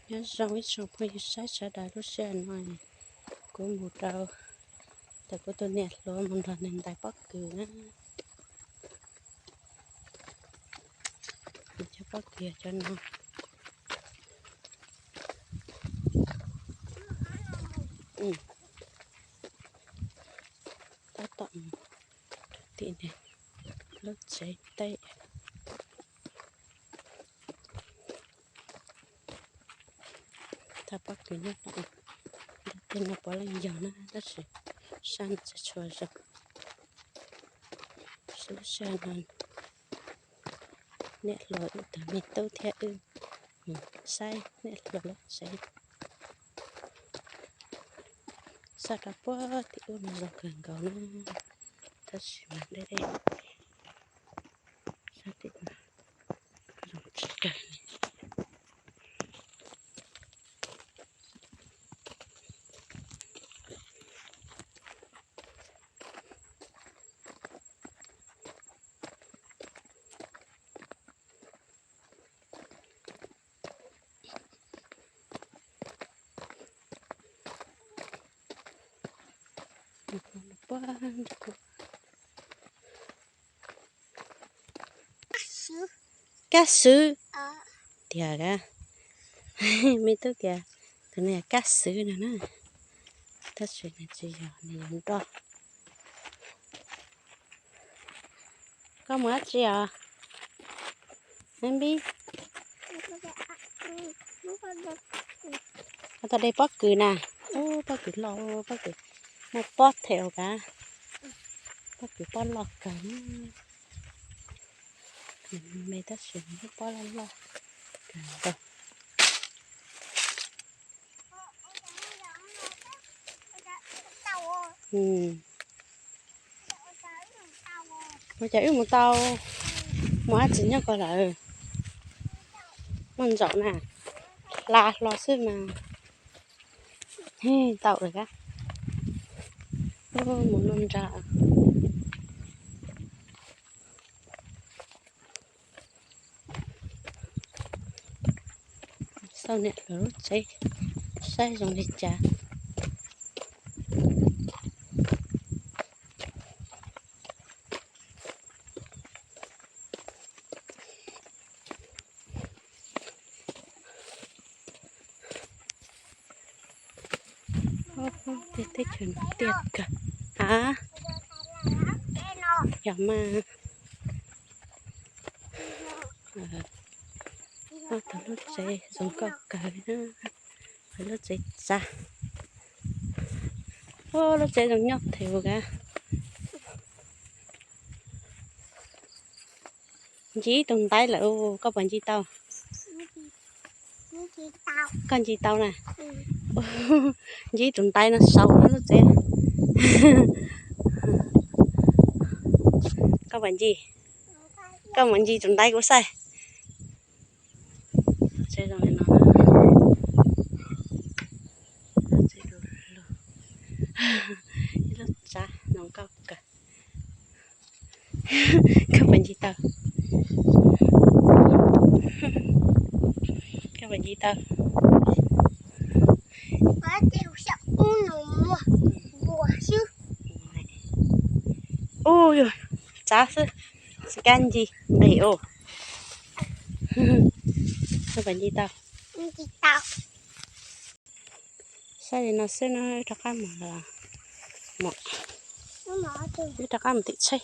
Nyob zoo ib tsoom phooj ywg saib sawv daws, lub sij hawm no kuv mus rau, cov kuv tus niam hluas mus nrog nws ntais pob kws na. Cov pob kws yog cov no. Tab tom mus tim lub tsev teb. Thaj pob kws nyob no, tej no puav leej yog na, tab sis sab no tsis tshua zoo. Lub sij hawm no niam hluas wb tus me tub thiab wb saib niam hluas lub tsev. Sab rau puag tim ub no zoo kawg nkaus na, tab sis mas deb deb. Sab tim no zoo tsis kawg li. Kab swb tiag, me tub tias tus no yog kab swb no na, tab sis nws tsis yog, nws yog nroj. Koj mus dab tsi os? Npib, koj tuaj de pob kws na. Ub, pob kws loj, pob kws muaj pob them kav, pob kws pob loj kawg. Me tab sis muaj pob loj loj kawg nkaus. Ua cas wb mus tau, mus dab tsi nyob ko lawm? Muaj ntsaum na, hla hlo xwb mas. Tau lawm kab, mus noj nra. Xauj niam hluas lub tsev saib zoo li cas. Tej teb chaws no tiaj kawg. A, yog mas. Ob tug lub tsev zoo nkauj kawg li na. Lub tsev txav. Lub tsev zoo nyob them kav. Ncig ib tug ntaiv lawm, koj puas ncig tau? Koj ncig tau na. Ncig ib tug ntaiv no saud lub tsev. Koj puas ncig? Koj mus ncig tus ntaiv kuv saib. Tsev zoo li no, ib lub tsav zoo nkauj kawg. Koj puas ncig tau? Koj puas ncig tau? Ub, tsav xwb, tsis kam ncig nqis ub. Koj puas ncig tau? Saib li no xwb na, wb rov qab mus, wb rov qab mus tim tsheb.